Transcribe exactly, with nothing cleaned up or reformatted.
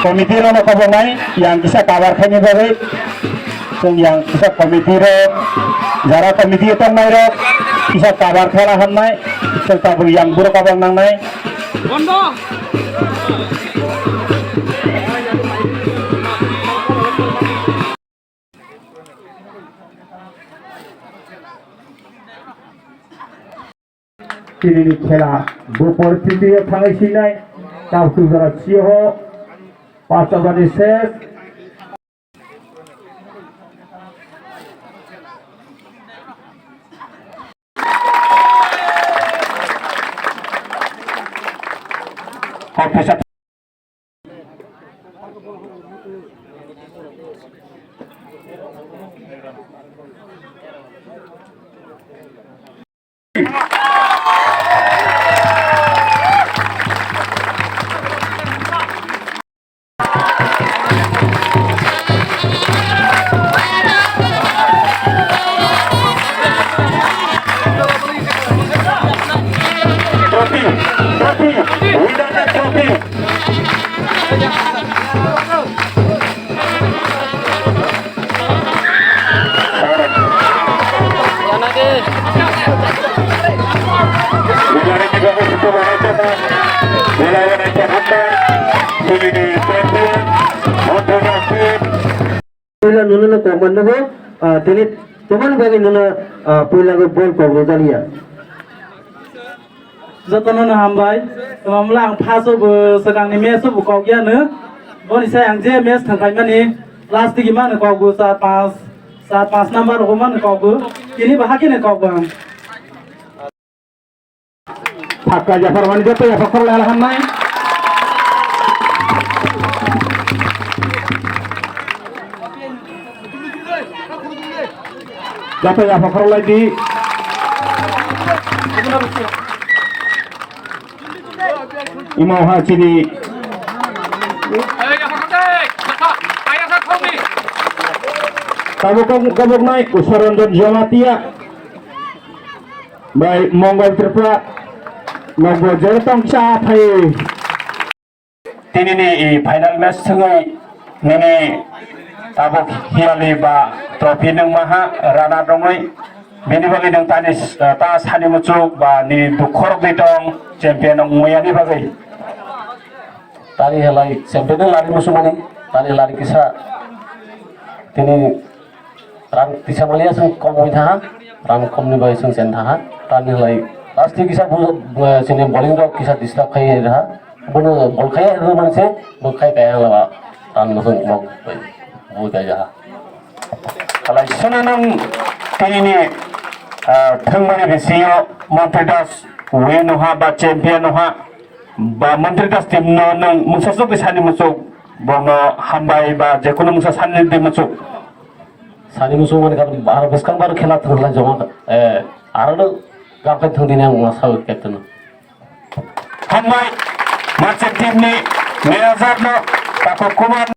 Committee rokno kobongnai yang kisa kabar khaini bagwi. Chwng yang kisa committee rok, jara committee tongnai rok kisa kabar khaina hamnai. Chwng tabuk yang borok kobong nangnai. Tinini khela bo poristiti o thangwi sinai. Tabuk jora siho pasta bani ses. Trophy, trophy, winner trophy. Puila nono no kok man nogo, ah, tini tomani bagwi nono, ah, puila go bol kok rwjaliya. Jotono no hambai. Tongmamla ang first o bo swkangni match o bo kok ya no. Boni sai ang je match thangkhaimani last digi mano kok bo char panch, char panch number o mano kok bo. Tini bo hakhe no kok bo ang. Thaka japhar mani joto yapha khorok lai hamnai. Joto yapha khorok lai di. Imo ha chini. Tabuk kok-, koboknai Usharanjan Jamatia. Bai Mongol Tripura nokbo jero tong cha phai. Tini ni i final match thwngwi nini tabuk hiyali ba trophy nwng maha rana dongwi bini bagwi nwng tani s-, ta sani muchuk ba nini dukhu rok di tong champion wng maya ni bagwi. Tani halai champion lari muchung mani tani lari kisa tini Rang tisa maliya song kok wng tha, rang kom ni bai song chen tha, rang ni lai last ni kisa bu, bu, sini bowling rok kisa disturb khai ha, bono bol khai ha man se, bo khai kaya la ba, rang no song bok bu kaya ha. Kalai sini nang tini ni, ah, thangmani bisingo Montri Das win no ha ba champion no ha, ba Montri Das team no nang mungsa sok sani muchuk, bono hambai ba jekunu mungsa sani di muchuk. Sani muchung mani kha aro bwskang bar khela thwng lai joma, eh, aro no gam khai thwng dini ang ma sao captain no. Hambai, Marching team ni manager no, Takhuk Kumar.